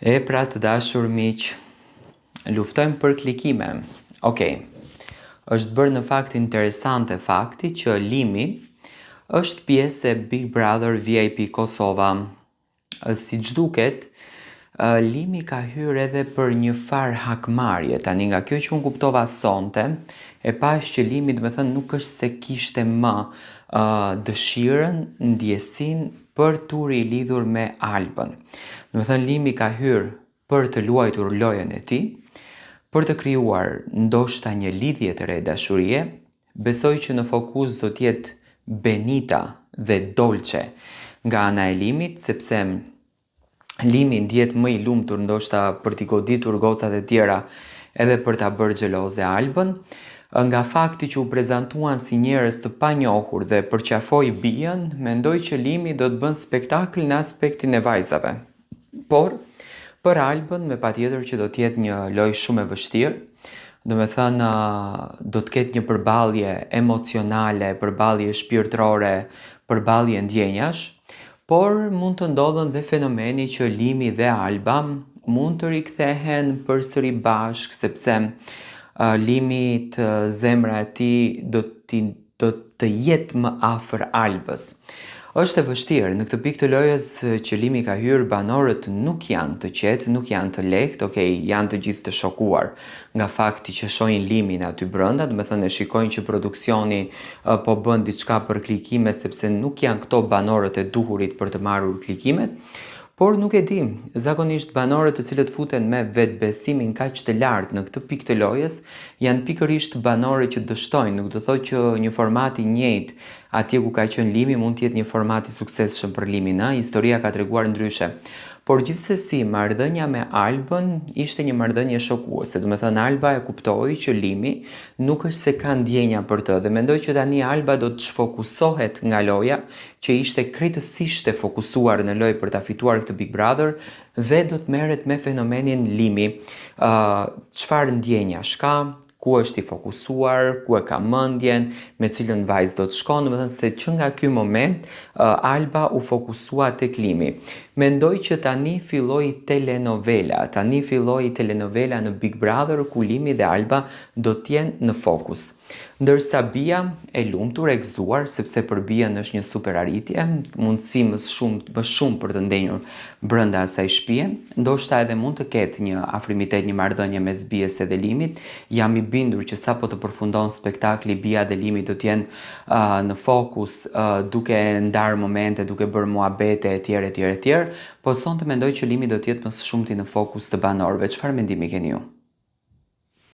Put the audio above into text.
E pra të dashur miq, luftojmë për klikime. Okej. Është bërë në fakt interesante fakti që Limi është pjesë e Big Brother VIP Kosova. Siç duket, Limi ka hyrë edhe për një farë hakmarrje. Tani nga kjo që unë kuptova sonte, e pashë që Limi domethënë nuk është se kishte më dëshirën, ndjesinë për t'u rilidhur me Albën. Domethënë Limi ka hyrë për të luajtur lojën e tij, për të krijuar ndoshta një lidhje të re dashurie, besoj që në fokus do të jetë Benita dhe Dolce nga ana e Limit, sepse Limi ndihet më i lumtur ndoshta për t'i goditur gocat e tjera edhe për ta bërë xheloze Albën. Nga fakti që u prezantuan si njerëz të panjohur dhe përqafoi Bijën, mendoj që Limi do të bën spektakël në aspektin e vajzave. Por, për Albën me patjetër që do të jetë një lojë shumë e vështirë, domethënë do të ketë një përballje emocionale, përballje shpirtërore, përballje ndjenjash. Por mund të ndodhën dhe fenomeni që Limi dhe Alba mund të rikthehen përsëri bashkë sepse Limit zemra e tij do t'i do të jetë më afër Albës. Është e vështirë, në këtë pikë të lojës që Limi ka hyrë, banorët nuk janë të qetë, nuk janë të lehtë, ok, janë të gjithë të shokuar nga fakti që shohin Limin aty brenda, domethënë e shikojnë që produksioni po bën diçka për klikime sepse nuk janë këto banorët e duhurit për të marrur klikimet, por nuk e di, zakonisht banorët të cilët futen me vetëbesimin kaq të lartë në këtë pikë të lojës janë pikërisht banorët që dështojnë, nuk do thotë që një format i njëjtë atje ku ka qenë Limi mund të jetë një format i suksesshëm për Limin, ë, historia ka treguar ndryshe. Por gjithsesi, marrëdhënia me Albën ishte një marrëdhënie shokuese, domethënë Alba e kuptoi që Limi nuk është se ka ndjenja për të dhe mendoj që tani Alba do të shfokusohet nga loja, që ishte krejtësisht e fokusuar në lojë për ta fituar këtë Big Brother dhe do të merret me fenomenin Limi, çfarë ndjenjash ka, ku është i fokusuar, ku e ka mendjen, me cilën vajzë do të shkon, domethënë se që nga ky moment Alba u fokusua tek Limi. Mendoj që tani filloi telenovela, tani filloi telenovela në Big Brother ku Limi dhe Alba do të jenë në fokus. Ndërsa Bia e lumtur, e gëzuar, sepse për Bian është një super arritje, mundësi më shumë, më shumë për të ndenjur brenda asaj shtëpie, ndoshta edhe mund të ketë një afrimitet, një marrëdhënie mes Bies edhe Limit. Jam i bindur që sapo të përfundon spektakli Bia dhe Limi do të jenë uh, në fokus, uh, duke ndarë momente, duke bërë muhabete etj etj etj. Po sonte mendoj që Limi do të jetë më së shumti në fokus të banorëve. Çfarë mendimi keni ju?